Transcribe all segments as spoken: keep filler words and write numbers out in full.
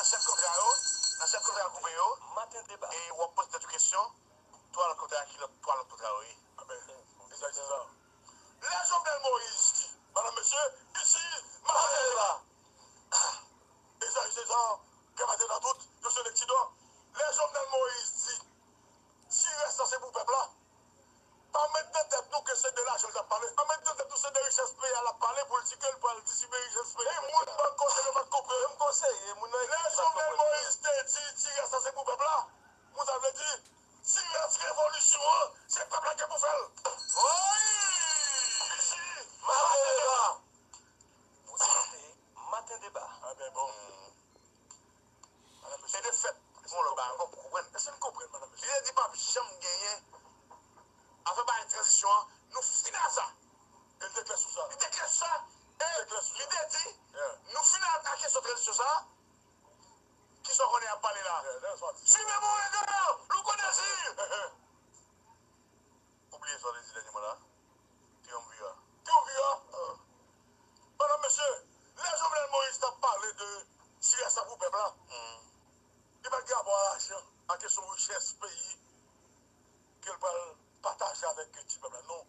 Nan sèt kontra yo, nan sèt kontra yo koupe yo, maten deba, e w ap poze tèt ou kesyon, twa lòt kontra, ki lòt, twa lòt kontra yo ye? Enben, mesaj se sa. Lè Jovenel Moïse di, madanm, mesye, isi, maten deba. Mesaj se sa, kè maten nan tout, yo se nèg ti dò. Lè Jovenel Moïse di, ti rès la se pou pèp la. Pa met nan tèt nou ke se de lajan l t ap pale. Pa met nan tèt nou se de richès peyi a l ap pale pou l di ke l pral distribye richès peyi a. Moun bò kote yo pa t konprann. Yo m konseye moun nan. Lè Jovenel Moïse te di ti rès la se pou pèp la, moun sa vle di ti rès revolisyon an, se pèp la gen pou fè l. Wi! Isi, maten deba. Maten deba. Enben bon. E de fèt, se yon lòt bagay ankò pou konprann. Èske n konprann, madanm? Li te di p ap janm genyen afè bagay tranzisyon an, nou fini ak sa. E li te klè sou sa. Li te klè sou sa. E li te klè sou li sa. Te di, yeah, nou fini ak kesyon tranzisyon sa a. Kisa w konnen y ap pale la? Yeah, that's what. Suivez mon regard, Louko Désir. Ou bliye sa w te di dènyèman la? Triumvirat. Triumvirat? Madanm, mesye, lè Jovenel Moïse t ap pale de ti rès la pou pèp la, li pa t gen rapò a lajan, a kesyon richès peyi ke l pral pataje avèk ti pèp la, non.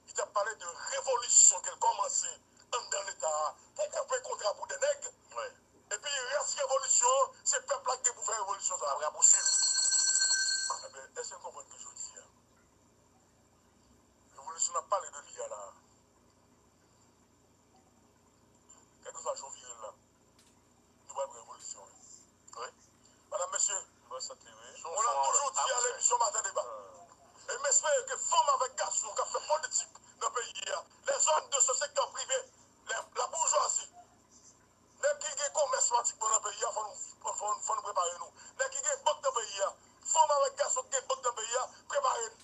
Li t ap pale de revolisyon ke l kòmanse anndan Leta a pou koupe kontra pou de nèg. Wi. Epi rès revolisyon an, se pèp la ki gen pou fè revolisyon sa a. Apre ap pouswiv. Enben, èske n konprann ke jodi a, revolisyon n ap pale de li a la a, kèlkeswa jan w vire l la, nou pral pran revolisyon an. Wi. Madanm, mesye, mwen ap toujou di a lemisyon Maten Deba, e m espere ke fanm avèk gason k ap fè politik nan peyi a, lèzòm de se sektè prive, la, laboujwazi, nèg ki gen komès pratikman nan peyi a, fò nou, fò, fò nou prepare nou. Nèg ki gen bank nan peyi a, fanm avèk gason ki gen bank nan peyi a, prepare n.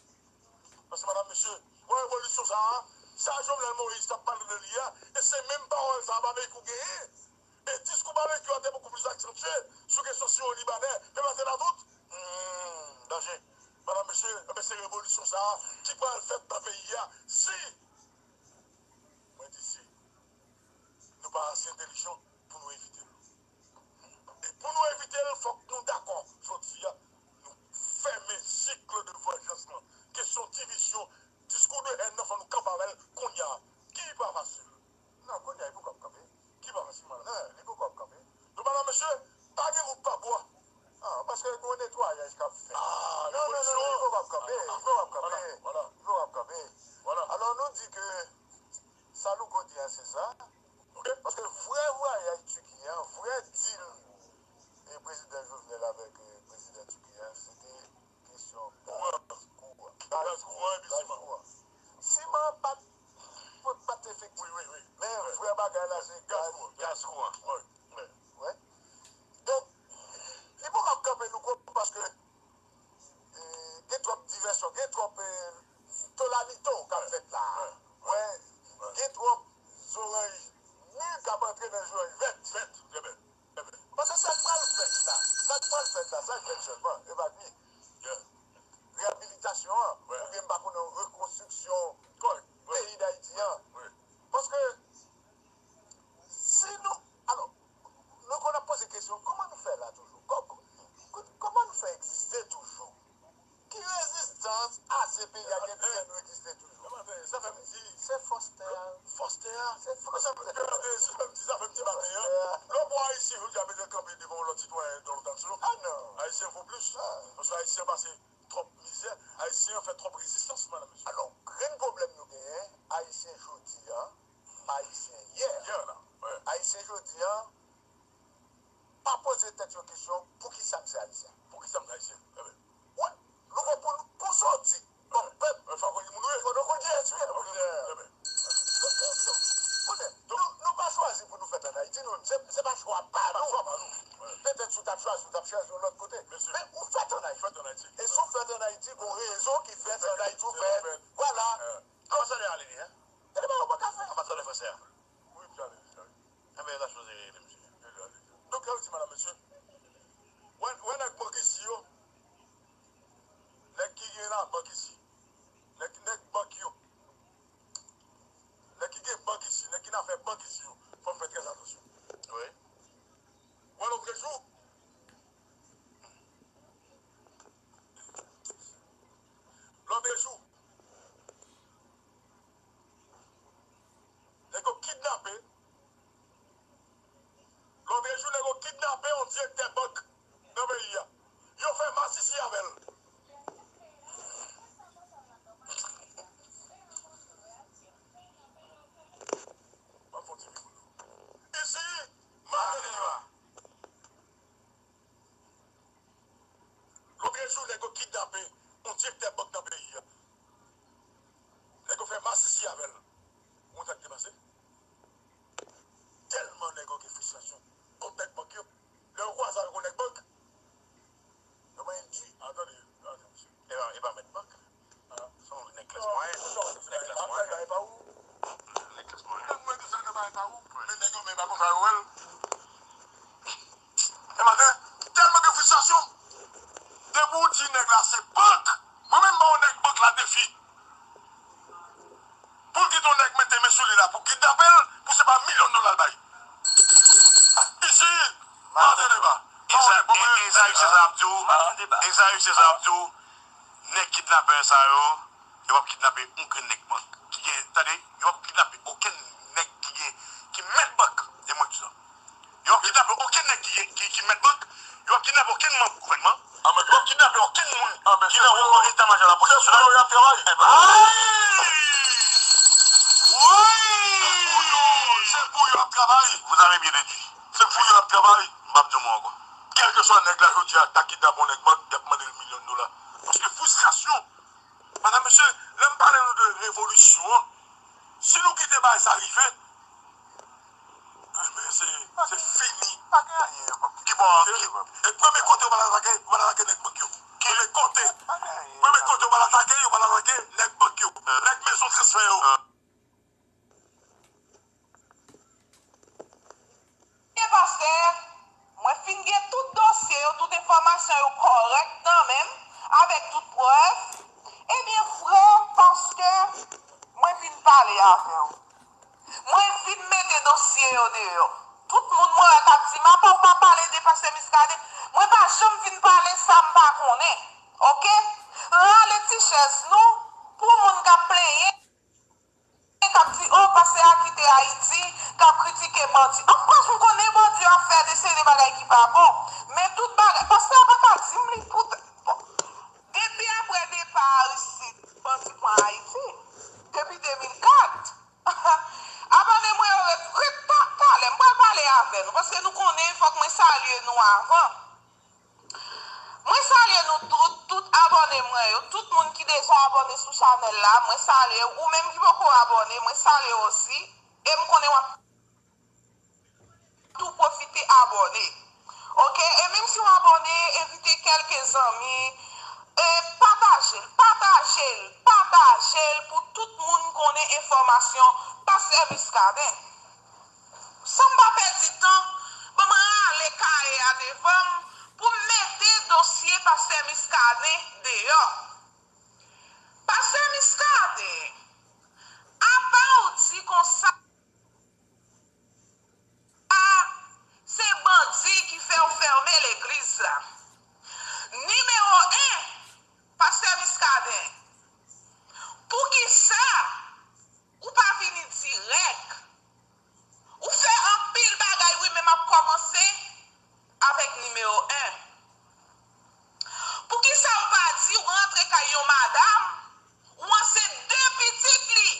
Paske, madanm, mesye, wè revolisyon sa a, sa Jovenel Moïse t ap pale de li a, e se menm pawòl sa a Babekyou genyen. E diskou Babekyou a te bokou plis aksantye sou kesyon Siwon Libanè, pèp la te la tout. Hmm, danje. Madanm, mesye, enben se revolisyon sa a ki pral fèt nan peyi a si, mwen di si, nou pa ase entèlijan pou nou evite l. E pou nou evite l, fòk nou dakò jodi a, nou fèmen sikl de vanjans lan. Kesyon divizyon, diskou de hèn nan, fò nou kanpe avè l kounye a. Ki pa fasil. Non, kounye a, li poko ap kanpe. Ki pa fasil, madanm? Non, li poko ap kanpe. Donk, madanm, mesye, pa gen wout pa bwa. Ah, paske gen yon netwayaj k ap fèt. Ah, non, non, non, non, li poko ap kanpe, li poko ap kanpe, li poko ap kanpe. Alò, nou di ke sa Louko di a, se sa. Paske vrè vwayaj Tiki an, vrè deal e prezidan Jovenel avèk, eh, prezidan Tiki an, se te kesyon gaz, kouran. Gaz, kouran epi siman. Siman pa t, pa t, pa t efektif. Wi, wi, wi. Men vrè bagay la, se gaz, gaz, kouran. Wi, wi. Donk, li poko ap kanpe Louko paske, eh, gen twòp divèsyon, gen twòp, eh, tolalito k ap fèt la. Wi, gen twòp zoranj mi k ap antre nan zoranj vèt. Vèt, trè byen. Paske sa k pral fèt la, sa k pral fèt la, sa k fèt sèlman, e pa mi. Reyabilitasyon an, oubyen m pa konnen rekonstriksyon peyi Dayiti an. Paske si nou, alò, nou konn ap poze kesyon, kòman nou fè la toujou? Kò-, kò-, kòman nou fè egziste toujou? Ki rezistans ase peyi a gen pou fè nou egziste toujou? Sa fè m di, se fòs tè a. Fòs tè a. Se fòs tè a. Sa fè m di, sa fè m di maten an. Lè w pran Ayisyen jodi a bezwen kanpe devan yon lòt sitwayen Donald Trump. Ah non. Ayisyen vo plis. Paske Ayisyen pase twòp mizè. Ayisyen fè twòp rezistans, madanm, mesye. Alò, grenn pwoblèm nou genyen, Ayisyen jodi a, pa Ayisyen yè. Yè la, wi. Ayisyen jodi a, pa poze tèt yo kesyon, poukisa m se Ayisyen? Poukisa m se Ayisyen? Enben. Wi, nou gen pou, pou soti kòm pèp. Fò nou konn kiyès nou ye. Enben. Konnen, nou, nou pa chwazi pou nou fèt ann Ayiti, nou, se, se pa chwa pa nou. Pa chwa pa nou. Wi. Petèt si w t ap chwazi, w t ap chwazi yon lòt kote. Men ou fèt ann Ayiti. Fèt ann Ayiti. E si w fèt ann Ayiti, gen yon rezon ki fè se ann Ayiti w fèt. Vwala. Anbasadè a ale li, en? Gade bagay ou pa ka fè. Anbasadè fransè a. Wi, m prale deja, wi. Enben, yo ta sipoze rele misye. Deja, deja. Donk, sa vle di, madanm, mesye, wè, wè nèg manke César ap di w, Exaïe César ap di w, nèg kidnapè sa yo, yo p ap kidnape yon grenn nèg bank ki gen, tande, yo p ap kidnape okenn nèg ki gen, ki mèt bank. E mwen ki di sa. Yo p ap kidnape okenn nèg ki, ki, ki mèt bank, yo p ap kidnape okenn manm gouvènman, yo p ap kidnape okenn moun ki nan wo eta majò lapolis nasyonal. Ay! Wi! Se pou yo y ap travay. Vous avez bien déduit. Se pou yo y ap travay. M p ap di yon mo ankò. Kèlkeswa nèg la jodi a, ta kidnape yon nèg bank, y ap mande l milyon dola. Paske fristrasyon, madam, mesye, lè m pale nou de revolisyon an, si nou kite bagay sa rive, enben, se, se fini. Pa gen anyen ankò. Ki bò an pye. E premye kote yo pral atake, yo pral atake nèg bank yo. Premye kote. Pa gen anyen. Premye kote yo pral atake, yo pral atake nèg bank yo. Nèg mezon transfè yo. Ebyen pastè, mwen fin gen tout dosye yo, tout enfòmasyon yo kòrèk nan men m, avèk tout prèv. Ebyen frè pastè, mwen vin pale avè w. Mwen vin mete dosye yo deyò. Tout moun mwen wè k ap di m apa w pa pale de pastè Muscadin, mwen pa janm vin pale sa m pa konnen. Oke? Rale ti chèz nou pou moun k ap plenyen, k ap di, o, pastè a kite Ayiti, k ap kritike bandi. Of course, m konnen bandi yo ap fè de seri de bagay ki pa bon. Men tout bagay, pastè a pa ka di m li pou, bon, depi apre depa Aristide, bandi pran Ayiti. Depi de mil kat. Abòne mwen yo ret, ret ta, talè, m pral pale avè nou, paske nou konnen, fòk mwen salye nou avan. Mwen salye nou tout, tout abòne mwen yo, tout moun ki deja abòne sou chanèl la, mwen salye w. Ou menm ki poko abòne, mwen salye w osi. E m konnen w ap tou pwofite abòne. Oke? E menm si w abòne, envite kèlke zanmi, e pataje l, pataje l, pataje l pou tout moun konnen enfòmasyon pastè Muscadin. San m pa pèdi tan, ban m rale kaye a devan m pou m mete dosye pastè Muscadin deyò. Pastè Muscadin, apa w di konsa se bandi ki fè w fèmen legliz la? Nimewo en, pastè Muscadin, poukisa ou pa vini dirèk? Ou fè anpil bagay wi, men m ap kòmanse avèk nimewo en. Poukisa ou pa di ou rantre kay yon madanm, ou ansent de pitit li?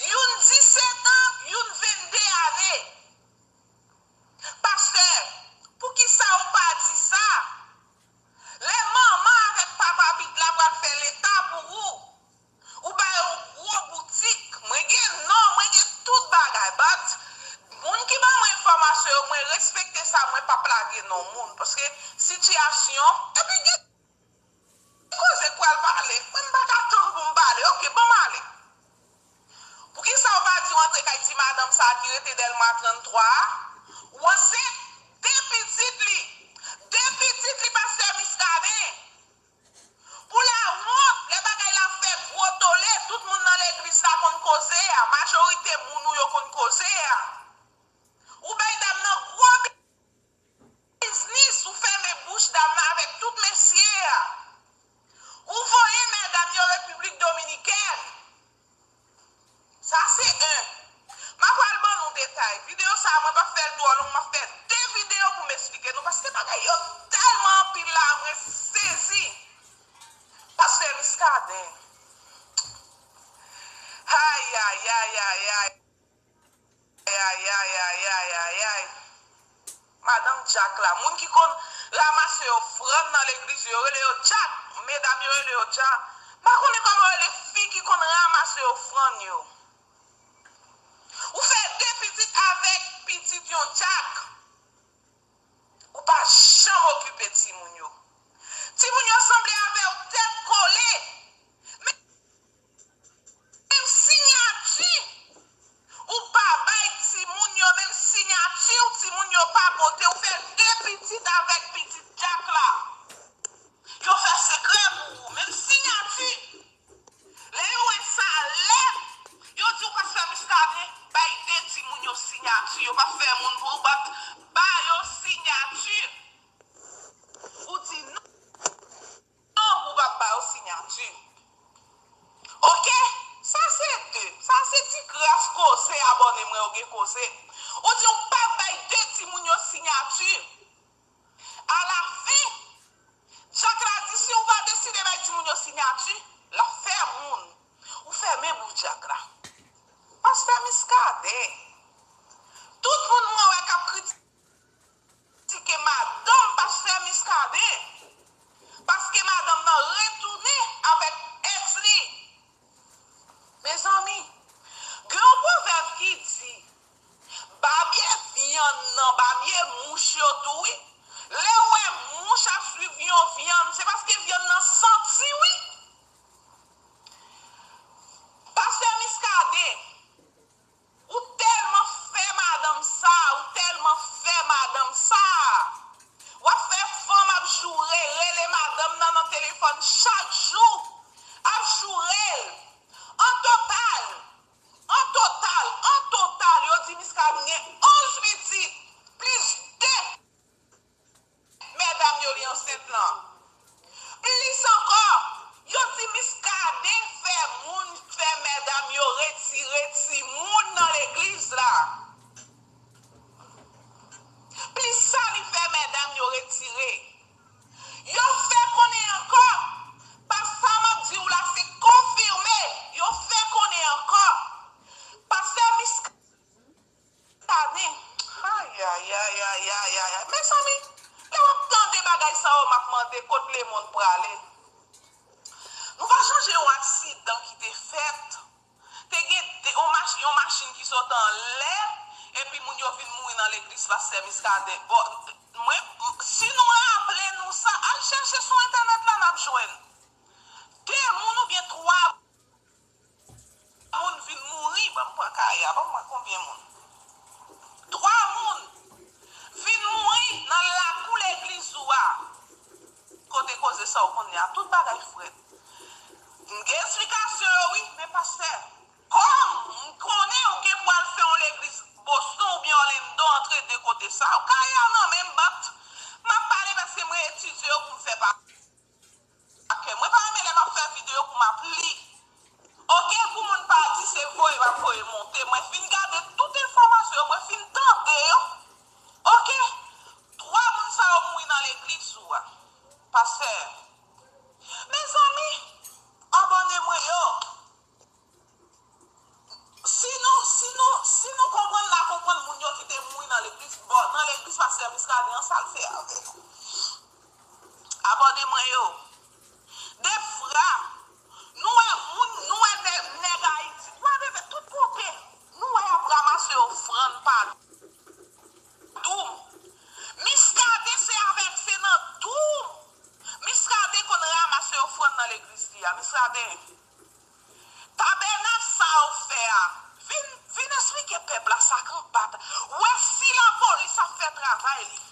Youn disèt an, youn vennde ane. Pastè, poukisa ou pa di sa? Lè manman avèk papa pitit la pral fè leta pou ou, ou ba yo gwo boutik. Mwen gen non, mwen gen tout bagay. But, moun ki ban mwen enfòmasyon yo, mwen respekte sa, mwen p ap lage non moun. Paske sitiyasyon, epi gen koze k pral pale. Mwen m pa ka tann pou m pale. Oke, ban m ale. Poukisa w pa di w antre kay ti madanm sa a ki rete Dèlma trannntwa a? Ou ansent de pitit li. De pitit li, pastè Muscadin. Pou lawont, lè bagay la fè gwo tole, tout moun nan legliz la konn koze a, majorite moun ou yo konn koze a. Ou bay dam nan gwo biznis, ou fèmen bouch dam nan avèk tout mesye a. Ou voye medam yo Repiblik Dominikèn. Sa se en. M ap pral ban nou detay. Videyo sa a, mwen p ap fè l twò long, m ap fè de videyo pou m esplike nou, paske bagay yo tèlman anpil la, mwen sezi. Pastè Muscadin. Ay, ay, ay, ay, ay. Ay, ay, ay, ay, ay, ay, ay. Madanm Dyak la, moun ki konn ranmase ofrann nan legliz yo, yo rele yo dyak. Medam yo rele yo dyak. M pa konnen kòman yo rele fi ki konn ranmase ofrann yo. Ou fè de pitit avèk pitit yon dyak. Ou pa janm okipe timoun yo. Timoun yo sanble avè w tèt kole. Men, menm siyati ou pa bay timoun yo, menm siyati w timoun yo pa pote, ou fè de pitit avèk pitit dyak la. Yo fè sekrè pou ou, menm siyati. Lè yo wè sa lè, yo di w pastè Muscadin bay de timoun yo siyati, yo Mouch yo tou wi. Lè w wè mouch ap swiv yon vyann, se paske vyann nan santi wi. Pastè Miskaden, ou tèlman fè madanm sa, ou tèlman fè madanm sa. W ap fè fanm ap joure, rele madanm nan nan telefòn chak jou, ap joure l. An total, an total, an total, yo di Miskaden gen onz pitit, plis de medam yo li ansent lan. Plis ankò, yo di Miskaden fè moun, fè medam yo retire timoun nan legliz la. Plis sa li fè medam yo retire. Yo fè konnen ankò, pa sa m ap di w la, se konfime. Yo fè konnen ankò. Pastè Miskaden. Ayayayayayayay. Mezanmi, lè w ap tande bagay sa yo, m ap mande kot lemonn prale. Nou va sonje yon aksidan ki te fèt. Te gen de, yon mach-, yon machin ki sot anlè, epi moun yo vin mouri nan legliz Pastè Miskaden. Bon, mwen, si nou raple nou sa, al chèche sou entènèt la, n ap jwenn. De moun oubyen twa moun vin mouri, ban m pran kare a, ban m wè konbyen moun. Twa moun vin mouri nan lakou legliz ou a. Kote koze sa w konnen a, tout bagay frèt. M gen esplikasyon yo wi, men pastè, kòm m konnen ou gen pou al fè yon legliz Boston oubyen Orlando antre de kote sa, kare a nan men m, bat, m ap pale paske mwen etidye yo pou m fè pa. Ak mwen pa renmen lè m ap fè videyo pou m ap li. Oke, pou moun pa di se voye m ap voye monte. Mwen fin gade tout enfòmasyon yo, mwen fin tande yo. Oke, twa moun sa yo mouri nan legliz ou a. Pastè, mezanmi, abòne mwen yo. Si nou, si nou, si nou konprann la, konprann moun yo ki te mouri nan legliz, bon, nan legliz Pastè Miskaden an, sa l fè avè nou. Abòne mwen yo. Defwa, nou wè moun, nou wè nè-, nèg Ayiti, gade tout kote, nou wè y ap ranmase ofrann pa doum. Miskaden se avèk, se nan doum. Miskaden konn ranmase ofrann nan legliz li a. Miskaden. Tabènak sa ou fè a, vin, vin esplike pèp la sa k anba ta-, wè si lapolis ap fè travay li.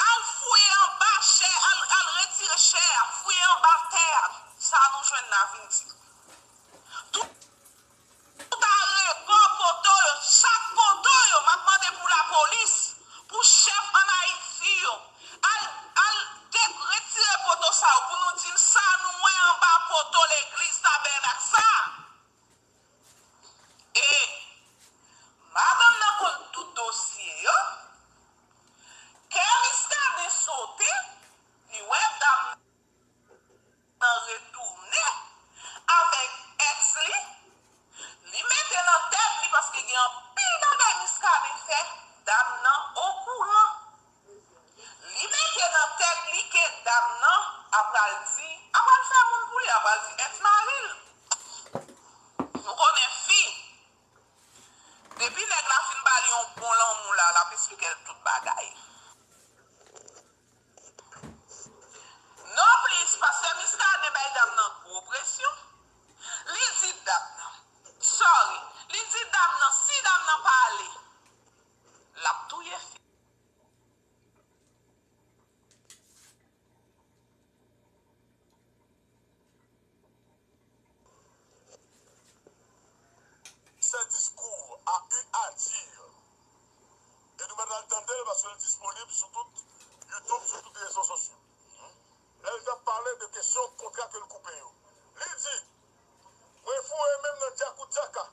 Al fouye anba chè, al, al retire chè a, fouye anba tè a. Sa nou jwenn la vin di. Tout, tout arebò poto yo, chak poto yo, m ap mande pou lapolis, pou chèf ann Ayiti yo, al, al de-, retire poto sa yo pou nou di n sa nou wè anba poto legliz Tabènak sa. E madanm nan konn tout dosye yo. Kè Miskaden sote, li wè dam nan retounen avèk èks li. Li mete nan tèt li, paske gen anpil bagay Miskaden fè, dam nan okouran. Li mete nan tèt li ke dam nan apral di, apral fè moun pou li, apral di èks mari l. Nou konnen fi, depi nèg la fin ba li yon bon lanmou la, l ap esplike l tout bagay. Non plis, pastè Miskaden bay dam nan gwo presyon. Li di dam nan, sorry, li di dam nan, si dam nan pa ale, l ap touye fi. Ses discours à eu à dire. E nou mèt al tande l paske l disponib sou tout YouTube, sou tout rezo sosyo. Lè l t ap pale de kesyon kontra ke l koupe yo, li di, mwen foure men m nan djakout djaka.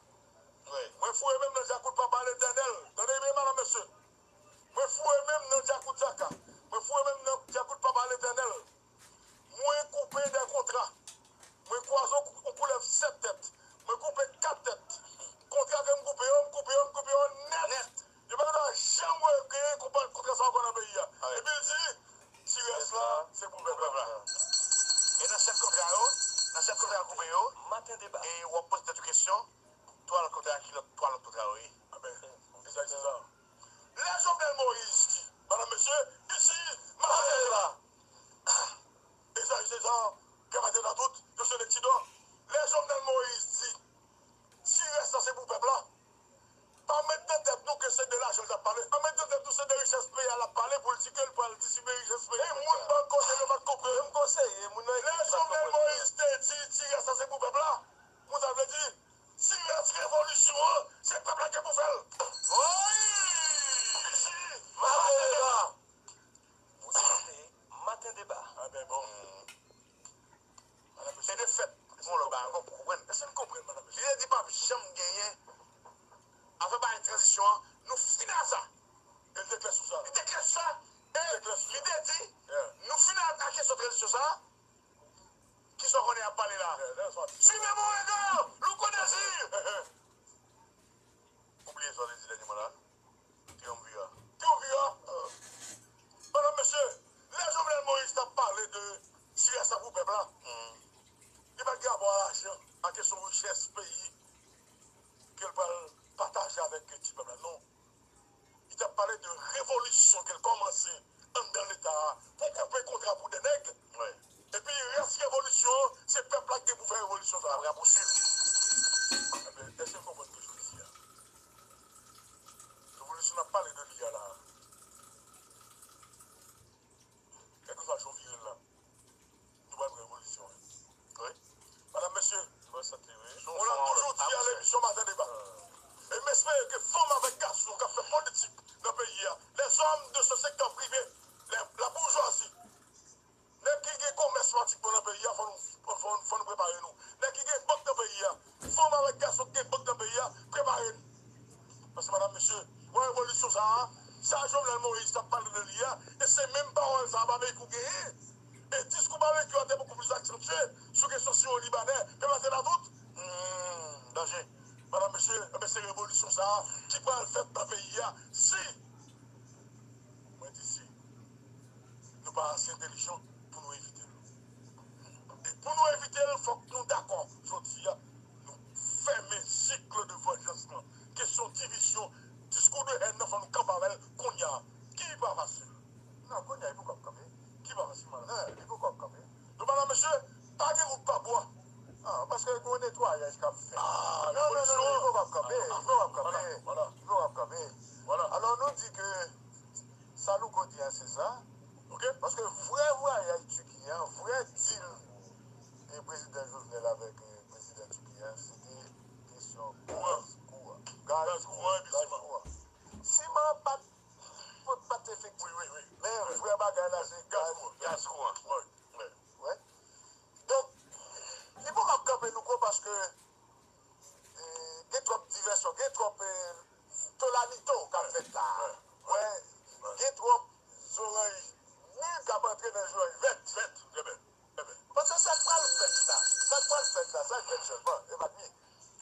Mwen foure men m nan djakout Papa Letènèl. Tande byen, madam, mesye. Mwen foure men m nan djakout djaka. Mwen foure men m nan djakout Papa Letènèl. Mwen koupe de kontra. Mwen kwaze yon kou-, yon koulèv sèt tèt. Mwen koupe kat tèt. Kontra ke m koupe yo, m koupe yo, m koupe yo nèt. Nèt. Yo pa gen dwa janm wè gen konpa-, kontra sa ankò nan peyi a. Epi l di, ti rès la, se pou pèp la. E nan sèt kontra yo, nan sèt kontra yo koupe yo, maten deba, e w ap poze tèt ou kesyon, twa lòt kontra, ki lòt, twa lòt kontra yo ye? Anben, se sa, se sa. revolisyon ke l kòmanse anndan Leta a pou koupe kontra pou de nèg. Epi rès revolisyon an, se pèp la ki gen pou fè revolisyon sa a. Apre a pouswiv. Ebyen, èske n konprann ke jodi a, revolisyon n ap pale de li a la, kèlkeswa jan w vire l la, nou pral gen revolisyon. Wi. Madam, mesye, mwen santi, wi. On a toujou di a lemisyon Maten Deba. E m espere ke fanm avèk gason k ap fè politik nan peyi a, lèzòm de se sektè prive, la boujwazi, nèg ki gen komès pratikman nan peyi a, fò nou, fò, fò nou prepare nou. Nèg ki gen bank nan peyi a, fanm avèk gason ki gen bank nan peyi a, prepare n. Paske, madam, mesye, wè revolisyon sa a, sa Jovenel Moïse t ap pale de li a, e se menm pawòl sa a Barbecue genyen. E diskou Barbecue a te bokou plis aksantye sou kesyon Siwo Libanè, pèp la te la tout. Hmm, danje. Madam, mesye, enben se revolisyon sa a ki pral fèt nan peyi a si, mwen di si, nou pa ase entèlijan pou nou evite l. E pou nou evite l, fòk nou dakò jodi a, nou fèmen sik de vanjans lan. Kesyon divizyon, diskou de hèn nan, fò nou kanpe avè l kounye a. Ki pa fasil. Non, kounye a, li poko ap kanpe. Ki pa fasil, madam. Non, li poko ap kanpe. Donk, madam, mesye, pa gen wout pa bwa. Ah, paske gen yon netwayaj k ap fèt. Ah, non, non, non, non, li poko ap kanpe, li poko ap kanpe, li poko ap kanpe. Alò, nou di ke sa Louko di a, se sa. Paske vrè vwayaj Tiki a, vrè deal e prezidan Jovenel avèk, eh, prezidan Tiki a, se te kesyon gaz, kouran. Gaz, kouran epi siman. Siman pa t, pa t efektif. Wi, wi, wi. Men vrè bagay la, se gaz, gaz, kouran. Wi, wi. Wi. Donk, li poko ap kanpe Louko paske, eh, gen twòp divèsyon, gen twòp, eh, tolanito k ap fèt la. Wi. Gen twòp zoranj mi k ap antre nan zoranj vèt. Vèt, trè byen, trè byen. Paske sa k pral fèt la, sa k pral fèt la, sa k fèt sèlman, e pa t mi.